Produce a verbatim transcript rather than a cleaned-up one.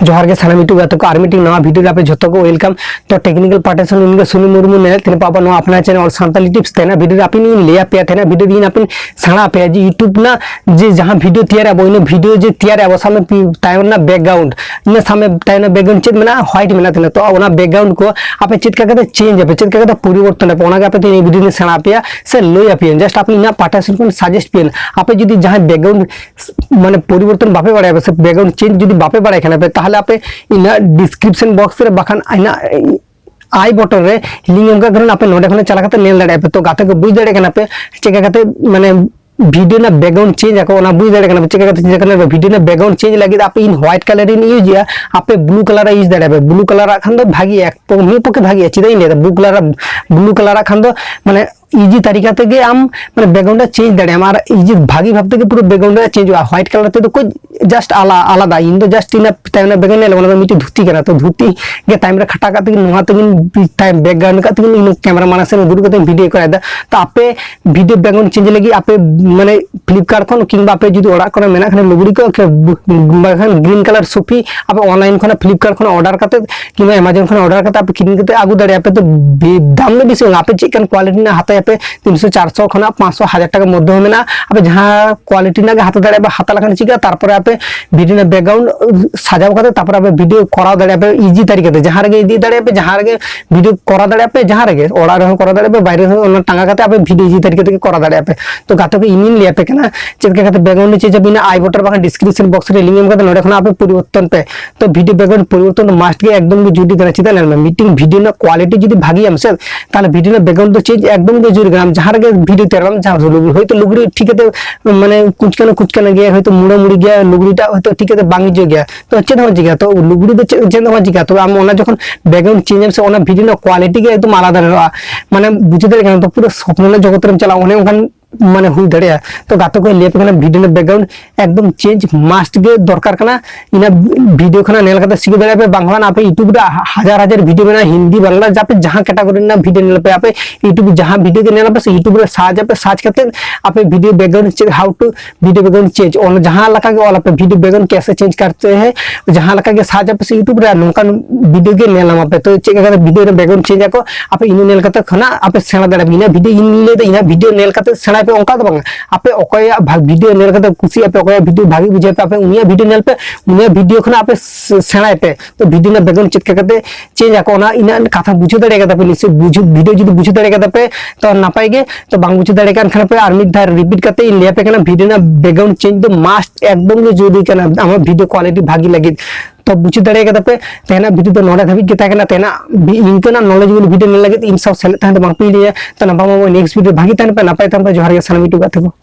ᱡᱚᱦᱟᱨ ᱜᱮ ᱥᱟᱱᱟᱢ YouTube ᱜᱟᱛᱮ ᱠᱚ, ᱟᱨ ᱢᱤᱫᱴᱤᱡ ᱱᱟᱣᱟ video ᱨᱮ ᱟᱯᱮ ᱡᱷᱚᱛᱚ ᱠᱚ welcome᱾ ᱛᱚ technical part ᱨᱮ ᱥᱩᱱᱤᱞ ᱢᱩᱨᱢᱩ ᱢᱮᱱᱮᱫ ᱛᱟᱦᱮᱱᱟ ᱵᱟᱵᱟ ᱱᱚᱣᱟ ᱟᱯᱱᱟᱨ channel All Santali Tips ᱛᱟᱦᱮᱱᱟ᱾ Video ᱨᱮ ᱟᱯᱮ ᱤᱧ ᱞᱟᱹᱭ ᱟᱯᱮᱭᱟ ᱛᱟᱦᱮᱱᱟ, video ᱨᱮ ᱤᱧ ᱟᱯᱮ ᱥᱮᱬᱟ ᱟᱯᱮᱭᱟ ᱡᱮ YouTube ᱨᱮᱱᱟᱜ ᱡᱮ ᱡᱟᱦᱟᱸ video ᱛᱮᱭᱟᱨ ᱟᱵᱚ, ᱤᱱᱟᱹ video ᱡᱮ ᱛᱮᱭᱟᱨ ᱟᱵᱚ ᱥᱟᱢᱱᱮ ᱯᱤ-, ᱛᱟᱭᱚᱢ ᱨᱮᱱᱟᱜ background, ᱤᱱᱟᱹ ᱥᱟᱢᱱᱮ ᱛᱟᱭᱚᱢ ᱨᱮᱱᱟᱜ background ᱪᱮᱫ ᱢᱮᱱᱟᱜᱼᱟ? White ᱢᱮᱱᱟᱜ ᱛᱟᱦᱮᱱᱟ᱾ ᱛᱚ ᱚᱱᱟ background ᱠᱚ ᱟᱯᱮ ᱪᱮᱫ ᱞᱮᱠᱟ ᱠᱟᱛᱮ change ᱟᱯᱮ, ᱪᱮᱫ ᱞᱮᱠᱟ ᱠᱟᱛᱮ ᱯᱚᱨᱤᱵᱚᱨᱛᱚᱱ ᱟᱯᱮ, ᱚᱱᱟᱜᱮ ᱟᱯᱮ ᱛᱮ ᱱᱤᱭᱟᱹ video ᱨᱮ ᱥᱮᱬᱟ ᱟᱯᱮᱭᱟ ᱥᱮ ᱞᱟᱹᱭ ᱟᱯᱮᱭᱟ᱾ Just ᱟᱯᱮ ᱤᱧᱟᱹᱜ ᱯᱟᱦᱴᱟ ᱥᱮᱫ ᱠᱷᱚᱱ suggest ᱯᱮᱭᱟ᱾ ᱟᱯᱮ ᱡᱩᱫᱤ ᱡᱟᱦᱟᱸᱭ background ᱢᱟᱱᱮ ᱯᱚᱨᱤᱵᱚᱨᱛᱚᱱ ᱵᱟᱯᱮ ᱵᱟᱲᱟᱭᱟ ᱥᱮ background change ᱡᱩᱫᱤ ᱵᱟᱯᱮ ᱵᱟᱲᱟᱭ ᱠᱷᱟᱱ ᱯᱮ, ᱛᱟᱦᱚᱞᱮ ᱟᱯᱮ ᱤᱧᱟᱹᱜ description box ᱨᱮ ᱵᱟᱠᱷᱟᱱ ᱤᱧᱟᱹᱜ I button ᱨᱮ link ᱮᱢ ᱠᱟᱜ ᱠᱟᱱᱟ, ᱟᱯᱮ ᱱᱚᱰᱮ ᱠᱷᱚᱱ ᱪᱟᱞᱟᱣ ᱠᱟᱛᱮ ᱧᱮᱞ ᱫᱟᱲᱮᱭᱟᱜᱼᱟ ᱯᱮ᱾ ᱛᱚ ᱜᱟᱛᱮ ᱠᱚ ᱵᱩᱡᱽ ᱫᱟᱲᱮᱭᱟᱜ ᱠᱟᱱᱟ ᱯᱮ ᱪᱮᱫ ᱞᱮᱠᱟ ᱠᱟᱛᱮ ᱢᱟᱱᱮ video ᱨᱮᱱᱟᱜ background change ᱟᱠᱚ, ᱚᱱᱟ ᱵᱩᱡᱽ ᱫᱟᱲᱮᱭᱟᱜ ᱠᱟᱱᱟ ᱯᱮ ᱪᱮᱫ ᱞᱮᱠᱟ ᱠᱟᱛᱮ change ᱟᱠᱚ᱾ Video ᱨᱮᱱᱟᱜ background change ᱞᱟᱹᱜᱤᱫ ᱟᱯᱮ ᱤᱧ white color ᱤᱧ use ᱮᱜᱼᱟ, ᱟᱯᱮ blue color use ᱫᱟᱲᱮᱭᱟᱜᱼᱟ ᱯᱮ᱾ Blue color ᱟᱜ ᱠᱷᱟᱱ ᱫᱚ ᱵᱷᱟᱜᱤᱭᱟ, ᱮᱠ ᱯᱚ-, ᱢᱤᱫ ᱯᱚᱠᱠᱷᱮ ᱵᱷᱟᱜᱤᱭᱟ᱾ ᱪᱮᱫᱟᱜ ᱤᱧ ᱞᱟᱹᱭᱫᱟ blue color, blue color ᱟᱜ ᱠᱷᱟᱱ ᱫᱚ ᱢᱟᱱᱮ easy ᱛᱟᱨᱤᱠᱟ ᱛᱮᱜᱮ ᱟᱢ ᱢᱟᱱᱮ background ᱨᱮ change ᱫᱟᱲᱮᱭᱟᱢ, ᱟᱨ easy ᱵᱷᱟᱜᱤ ᱵᱷᱟᱵ ᱛᱮᱜᱮ ᱯᱩᱨᱟᱹ background ᱨᱮ change ᱚᱜᱼᱟ᱾ White color ᱛᱮᱫᱚ ᱠᱟᱹᱡ just ᱟᱞᱟ-, ᱟᱞᱟᱫᱟ᱾ ᱤᱧ ᱫᱚ just ᱤᱱᱟᱹ ᱛᱟᱭᱚᱢ ᱨᱮ background ᱧᱮᱞ, ᱚᱱᱟ ᱫᱚ ᱢᱤᱫᱴᱤᱡ ᱫᱷᱩᱛᱤ ᱠᱟᱱᱟ, ᱛᱚ ᱫᱷᱩᱛᱤ ᱜᱮ ᱛᱟᱭᱚᱢ ᱨᱮ ᱠᱷᱟᱴᱟ ᱠᱟᱜ ᱛᱮᱜᱮ ᱱᱚᱣᱟ ᱛᱮᱜᱮᱧ ᱛᱟᱭᱚᱢ background ᱠᱟᱜ ᱛᱮᱜᱮ ᱤᱧ camera ᱢᱟᱲᱟᱝ ᱥᱮᱫ ᱫᱩᱲᱩᱵ ᱠᱟᱛᱮ video ᱠᱚᱨᱟᱣ ᱮᱫᱟ᱾ ᱛᱚ ᱟᱯᱮ video background change ᱞᱟᱹᱜᱤᱫ ᱟᱯᱮ ᱢᱟᱱᱮ Flipkart ᱠᱷᱚᱱ ᱠᱤᱝᱵᱟ ᱟᱯᱮ ᱡᱩᱫᱤ ᱚᱲᱟᱜ ᱠᱚᱨᱮ ᱢᱮᱱᱟᱜ ᱠᱷᱟᱱ ᱞᱩᱜᱽᱲᱤ ᱠᱚ ᱠᱮ-, ᱵᱟᱠᱷᱟᱱ green color ᱥᱩᱯᱤ ᱟᱯᱮ online ᱠᱷᱚᱱᱟᱜ Flipkart ᱠᱷᱚᱱᱟᱜ order ᱠᱟᱛᱮ ᱠᱤᱝᱵᱟ Amazon ᱠᱷᱚᱱᱟᱜ order ᱠᱟᱛᱮ ᱟᱯᱮ ᱠᱤᱨᱤᱧ ᱠᱟᱛᱮ ᱟᱹᱜᱩ ᱫᱟᱲᱮᱭᱟᱜᱼᱟ ᱯᱮ᱾ ᱛᱚ ᱵᱮ-, ᱫᱟᱢ ᱫᱚ ᱵᱮᱥᱤ ᱵᱟᱝ, ᱟᱯᱮ ᱪᱮᱫ ᱞᱮᱠᱟᱱ quality ᱨᱮᱱᱟᱜ ᱦᱟᱛᱟᱣ ᱟᱯᱮ, ᱛᱤᱱᱥᱚ ᱪᱟᱨᱥᱚ ᱠᱷᱚᱱᱟᱜ ᱯᱟᱸᱪᱥᱚ ᱦᱟᱡᱟᱨ ᱴᱟᱠᱟ ᱢᱚᱫᱽᱫᱷᱮ ᱦᱚᱸ ᱢᱮᱱᱟᱜᱼᱟ᱾ ᱟᱯᱮ ᱡᱟᱦᱟᱸ quality ᱨᱮᱱᱟᱜ ᱜᱮ ᱦᱟᱛᱟᱣ ᱫᱟᱲᱮᱭᱟᱜᱼᱟ ᱯᱮ, ᱦᱟᱛᱟᱣ ᱞᱮᱠᱷᱟᱱ ᱪᱤᱠᱟᱹᱜᱼᱟ, ᱛᱟᱨᱯᱚᱨᱮ ᱟᱯᱮ video ᱨᱮᱱᱟᱜ background ᱥᱟᱡᱟᱣ ᱠᱟᱛᱮ ᱛᱟᱨᱯᱚᱨᱮ ᱟᱯᱮ video ᱠᱚᱨᱟᱣ ᱫᱟᱲᱮᱭᱟᱜᱼᱟ ᱯᱮ easy ᱛᱟᱹᱨᱤᱠᱟ ᱛᱮ, ᱡᱟᱦᱟᱸ ᱨᱮᱜᱮ ᱤᱫᱤ ᱫᱟᱲᱮᱭᱟᱜᱼᱟ ᱯᱮ, ᱡᱟᱦᱟᱸ ᱨᱮᱜᱮ video ᱠᱚᱨᱟᱣ ᱫᱟᱲᱮᱭᱟᱜᱼᱟ ᱯᱮ, ᱡᱟᱦᱟᱸ ᱨᱮᱜᱮ ᱚᱲᱟᱜ ᱨᱮᱦᱚᱸ ᱠᱚᱨᱟᱣ ᱫᱟᱲᱮᱭᱟᱜᱼᱟ ᱯᱮ, ᱵᱟᱭᱨᱮ ᱨᱮᱦᱚᱸ ᱚᱱᱟ ᱴᱟᱸᱜᱟ ᱠᱟᱛᱮ ᱟᱯᱮ video easy ᱛᱟᱹᱨᱤᱠᱟ ᱛᱮᱜᱮ ᱠᱚᱨᱟᱣ ᱫᱟᱲᱮᱭᱟᱜᱼᱟ ᱯᱮ᱾ ᱛᱚ ᱜᱟᱛᱮ ᱠᱚ ᱤᱧᱤᱧ ᱞᱟᱹᱭ ᱟᱯᱮ ᱠᱟᱱᱟ ᱪᱮᱫ ᱞᱮᱠᱟ ᱠᱟᱛᱮ background change ᱟᱵᱤᱱᱟ, I button ᱵᱟᱠᱷᱟᱱ description box ᱨᱮ link ᱮᱢ ᱠᱟᱛᱮ ᱱᱚᱰᱮ ᱠᱷᱚᱱᱟᱜ ᱟᱯᱮ ᱯᱚᱨᱤᱵᱚᱨᱛᱚᱱ ᱯᱮ᱾ ᱛᱚ video background ᱯᱚᱨᱤᱵᱚᱨᱛᱚᱱ ᱫᱚ must ᱜᱮ ᱮᱠᱫᱚᱢ ᱜᱮ ᱡᱚᱨᱩᱨᱤ ᱠᱟᱱᱟ᱾ ᱪᱮᱫᱟᱜ ᱧᱮᱞ ᱢᱮ, ᱢᱤᱫᱴᱤᱝ video ᱨᱮᱱᱟᱜ quality ᱡᱩᱫᱤ ᱵᱷᱟᱜᱤᱭᱟᱢ ᱥᱮ, ᱛᱟᱦᱚᱞᱮ video ᱨᱮᱱᱟᱜ background ᱫᱚ change ᱮᱠᱫᱚᱢ ᱜᱮ ᱡᱚᱨᱩᱨᱤ ᱠᱟᱱᱟ᱾ ᱟᱢ ᱡᱟᱦᱟᱸ ᱨᱮᱜᱮ video ᱛᱮᱭᱟᱨ ᱟᱢ, ᱡᱟᱦᱟᱸ ᱞᱩᱜᱽᱲᱤ, ᱦᱚᱭᱛᱳ ᱞᱩᱜᱽᱲᱤ ᱴᱷᱤᱠ ᱠᱟᱛᱮ ᱢᱟᱱᱮ ᱠᱩᱪᱠᱟᱱᱟ ᱠᱩᱪᱠᱟᱱᱟ ᱜᱮᱭᱟ, ᱦᱚᱭᱛᱳ ᱢᱩᱲᱟ ᱢᱩᱲᱤ ᱜᱮᱭᱟ, ᱞᱩᱜᱽᱲᱤᱴᱟᱜ ᱦᱚᱭᱛᱳ ᱴᱷᱤᱠ ᱠᱟᱛᱮ ᱵᱟᱝ ᱦᱤᱡᱩᱜ ᱜᱮᱭᱟ, ᱛᱚ ᱪᱮᱫ ᱦᱚᱸ ᱪᱤᱠᱟ, ᱛᱚ ᱞᱩᱜᱽᱲᱤ ᱫᱚ ᱪᱮᱫ, ᱪᱮᱫ ᱦᱚᱸ ᱪᱤᱠᱟ᱾ ᱛᱚᱵᱮ ᱟᱢ ᱚᱱᱟ ᱡᱚᱠᱷᱚᱱ background change ᱟᱢ ᱥᱮ, ᱚᱱᱟ video ᱨᱮᱱᱟᱜ quality ᱜᱮ ᱮᱠᱫᱚᱢ ᱟᱞᱟᱫᱟ ᱧᱮᱞᱚᱜᱼᱟ᱾ ᱢᱟᱱᱮ ᱵᱩᱡᱷᱟᱹᱣ ᱫᱟᱲᱮᱭᱟᱜ ᱠᱟᱱᱟ, ᱛᱚ ᱯᱩᱨᱟᱹ ᱥᱚᱯᱱᱚ ᱨᱮᱱᱟᱜ ᱡᱚᱜᱚᱛ ᱨᱮᱢ ᱪᱟᱞᱟᱜᱼᱟ, ᱚᱱᱮ ᱚᱱᱠᱟᱱ ᱢᱟᱱᱮ ᱦᱩᱭ ᱫᱟᱲᱮᱭᱟᱜᱼᱟ᱾ ᱛᱚ ᱜᱟᱛᱮ ᱠᱚ ᱞᱟᱹᱭ ᱟᱯᱮ ᱠᱟᱱᱟ, ᱵᱷᱤᱰᱤᱭᱳ ᱨᱮᱱᱟᱜ ᱵᱮᱠᱜᱨᱟᱣᱩᱱᱰ ᱮᱠᱫᱚᱢ ᱪᱮᱧᱡᱽ ᱢᱟᱥᱴ ᱜᱮ ᱫᱚᱨᱠᱟᱨ ᱠᱟᱱᱟ᱾ ᱤᱱᱟᱹ ᱵᱷᱤᱰᱤᱭᱳ ᱠᱷᱚᱱᱟᱜ ᱧᱮᱞ ᱠᱟᱛᱮ ᱥᱤᱠᱷᱟᱹ ᱫᱟᱲᱮᱭᱟᱜᱼᱟ ᱯᱮ, ᱵᱟᱝᱠᱷᱟᱱ ᱟᱯᱮ ᱭᱩᱴᱩᱵᱽ ᱨᱮ ᱦᱟᱡᱟᱨ ᱦᱟᱡᱟᱨ ᱵᱷᱤᱰᱤᱭᱳ ᱢᱮᱱᱟᱜᱼᱟ, ᱦᱤᱱᱫᱤ ᱵᱟᱝᱞᱟ, ᱟᱯᱮ ᱡᱟᱦᱟᱸ ᱠᱮᱴᱟᱜᱚᱨᱤ ᱨᱮᱱᱟᱜ ᱵᱷᱤᱰᱤᱭᱳ ᱧᱮᱞ ᱯᱮ, ᱟᱯᱮ ᱭᱩᱴᱩᱵᱽ ᱨᱮ ᱡᱟᱦᱟᱸ ᱵᱷᱤᱰᱤᱭᱳ ᱜᱮ ᱧᱮᱞ ᱯᱮ ᱥᱮ, ᱭᱩᱴᱩᱵᱽ ᱨᱮ ᱥᱟᱨᱪ ᱟᱯᱮ, ᱥᱟᱨᱪ ᱠᱟᱛᱮ ᱟᱯᱮ ᱵᱷᱤᱰᱤᱭᱳ ᱵᱮᱠᱜᱨᱟᱣᱩᱱᱰ ᱪᱮᱫ, how to video background change, ᱚᱱᱟ ᱡᱟᱦᱟᱸ ᱞᱮᱠᱟ ᱜᱮ ᱚᱞ ᱟᱯᱮ, ᱵᱷᱤᱰᱤᱭᱳ ᱵᱮᱠᱜᱨᱟᱣᱩᱱᱰ ᱠᱮᱥᱮ ᱪᱮᱧᱡᱽ ᱠᱟᱨᱛᱮ ᱦᱮᱸ, ᱡᱟᱦᱟᱸ ᱞᱮᱠᱟ ᱜᱮ ᱥᱟᱨᱪ ᱟᱯᱮ ᱥᱮ ᱭᱩᱴᱩᱵᱽ ᱨᱮ, ᱱᱚᱝᱠᱟᱱ ᱵᱷᱤᱰᱤᱭᱳ ᱜᱮ ᱧᱮᱞ ᱧᱟᱢ ᱟᱯᱮ᱾ ᱛᱚ ᱪᱮᱫ ᱞᱮᱠᱟ ᱠᱟᱛᱮ ᱵᱷᱤᱰᱤᱭᱳ ᱨᱮ ᱵᱮᱠᱜᱨᱟᱣᱩᱱᱰ ᱪᱮᱧᱡᱽ ᱟᱠᱚ, ᱟᱯᱮ ᱤᱱᱟᱹ ᱧᱮᱞ ᱠᱟᱛᱮ ᱠᱷᱚᱱᱟᱜ ᱟᱯᱮ ᱥᱮᱬᱟ ᱫᱟᱲᱮᱭᱟᱜᱼᱟ᱾ ᱤᱱᱟᱹ ᱵᱷᱤᱰᱤᱭᱳ ᱤᱧ ᱞᱟᱹᱭ ᱫᱟ, ᱤᱱᱟᱹ ᱵᱷᱤᱰᱤᱭᱳ ᱧᱮᱞ ᱠᱟᱛᱮ ᱥᱮᱬᱟᱭ ᱯᱮ, ᱚᱱᱠᱟ ᱫᱚ ᱵᱟᱝᱟ᱾ ᱟᱯᱮ ᱚᱠᱚᱭᱟᱜ ᱵᱷᱟ-, ᱵᱷᱤᱰᱤᱭᱳ ᱧᱮᱞ ᱠᱟᱛᱮ ᱠᱩᱥᱤᱭᱟᱜ ᱯᱮ, ᱚᱠᱚᱭᱟᱜ ᱵᱷᱤᱰᱤᱭᱳ ᱵᱷᱟᱜᱮ ᱵᱩᱡᱷᱟᱹᱣ ᱯᱮ, ᱟᱯᱮ ᱩᱱᱤᱭᱟᱜ ᱵᱷᱤᱰᱤᱭᱳ ᱧᱮᱞ ᱯᱮ, ᱩᱱᱤᱭᱟᱜ ᱵᱷᱤᱰᱤᱭᱳ ᱠᱷᱚᱱᱟᱜ ᱟᱯᱮ ᱥᱮ-, ᱥᱮᱬᱟᱭ ᱯᱮ᱾ ᱛᱚ ᱵᱷᱤᱰᱤᱭᱳ ᱨᱮᱱᱟᱜ ᱵᱮᱠᱜᱨᱟᱣᱩᱱᱰ ᱪᱮᱫ ᱞᱮᱠᱟ ᱠᱟᱛᱮ ᱪᱮᱧᱡᱽ ᱟᱠᱚ, ᱚᱱᱟ ᱤᱱᱟᱹᱜ ᱠᱟᱛᱷᱟ ᱵᱩᱡᱷᱟᱹᱣ ᱫᱟᱲᱮ ᱠᱟᱫᱟ ᱯᱮ ᱱᱤᱥᱪᱚᱭ᱾ ᱵᱩᱡᱷᱟᱹᱣ, ᱵᱷᱤᱰᱤᱭᱳ ᱡᱩᱫᱤ ᱵᱩᱡᱷᱟᱹᱣ ᱫᱟᱲᱮ ᱠᱟᱫᱟ ᱯᱮ ᱛᱚ ᱱᱟᱯᱟᱭ ᱜᱮ, ᱛᱚ ᱵᱟᱝ ᱵᱩᱡᱷᱟᱹᱣ ᱫᱟᱲᱮ ᱠᱟᱱ ᱠᱷᱟᱱ ᱯᱮ ᱟᱨ ᱢᱤᱫ ᱫᱷᱟᱣ ᱨᱤᱯᱤᱴ ᱠᱟᱛᱮ ᱤᱧ ᱞᱟᱹᱭ ᱟᱯᱮ ᱠᱟᱱᱟ, ᱵᱷᱤᱰᱤᱭᱳ ᱨᱮᱱᱟᱜ ᱵᱮᱠᱜᱨᱟᱣᱩᱱᱰ ᱪᱮᱧᱡᱽ ᱫᱚ ᱢᱟᱥᱴ ᱮᱠᱫᱚᱢ ᱜᱮ ᱡᱚᱨᱩᱨᱤ ᱠᱟᱱᱟ ᱟᱢᱟᱜ ᱵᱷᱤᱰᱤᱭᱳ ᱠᱳᱣᱟᱞᱤᱴᱤ ᱵᱷᱟᱜᱤ ᱞᱟᱹᱜᱤᱫ᱾ ᱛᱚ ᱵᱩᱡᱷᱟᱹᱣ ᱫᱟᱲᱮ ᱠᱟᱫᱟ ᱯᱮ, ᱛᱮᱦᱮᱧᱟᱜ ᱵᱷᱤᱰᱤᱭᱳ ᱫᱚ ᱱᱚᱰᱮ ᱫᱷᱟᱹᱵᱤᱡ ᱜᱮ ᱛᱟᱦᱮᱸ ᱠᱟᱱᱟ᱾ ᱛᱮᱦᱮᱧᱟᱜ ᱵᱷᱤ-, ᱤᱱᱠᱟᱹᱱᱟᱜ ᱱᱚᱞᱮᱡᱽᱵᱚᱞ ᱵᱷᱤᱰᱤᱭᱳ ᱧᱮᱞ ᱞᱟᱹᱜᱤᱫ ᱤᱧ ᱥᱟᱶ ᱥᱮᱞᱮᱫ ᱛᱟᱦᱮᱱ ᱫᱚ ᱵᱟᱝ ᱯᱮ ᱦᱤᱲᱤᱧᱟ᱾ ᱛᱚ ᱱᱟᱯᱟᱭ ᱢᱟᱵᱚᱱ ᱱᱮᱠᱥᱴ ᱵᱷᱤᱰᱤᱭᱳ ᱵᱷᱟᱜᱤ ᱛᱟᱦᱮᱱ ᱯᱮ, ᱱᱟᱯᱟᱭ ᱛᱟᱦᱮᱱ ᱯᱮ᱾ ᱡᱚᱦᱟᱨ ᱜᱮ ᱥᱟᱱᱟᱢ ᱭᱩᱴᱩᱵᱽ ᱜᱟᱛᱮ ᱠᱚ᱾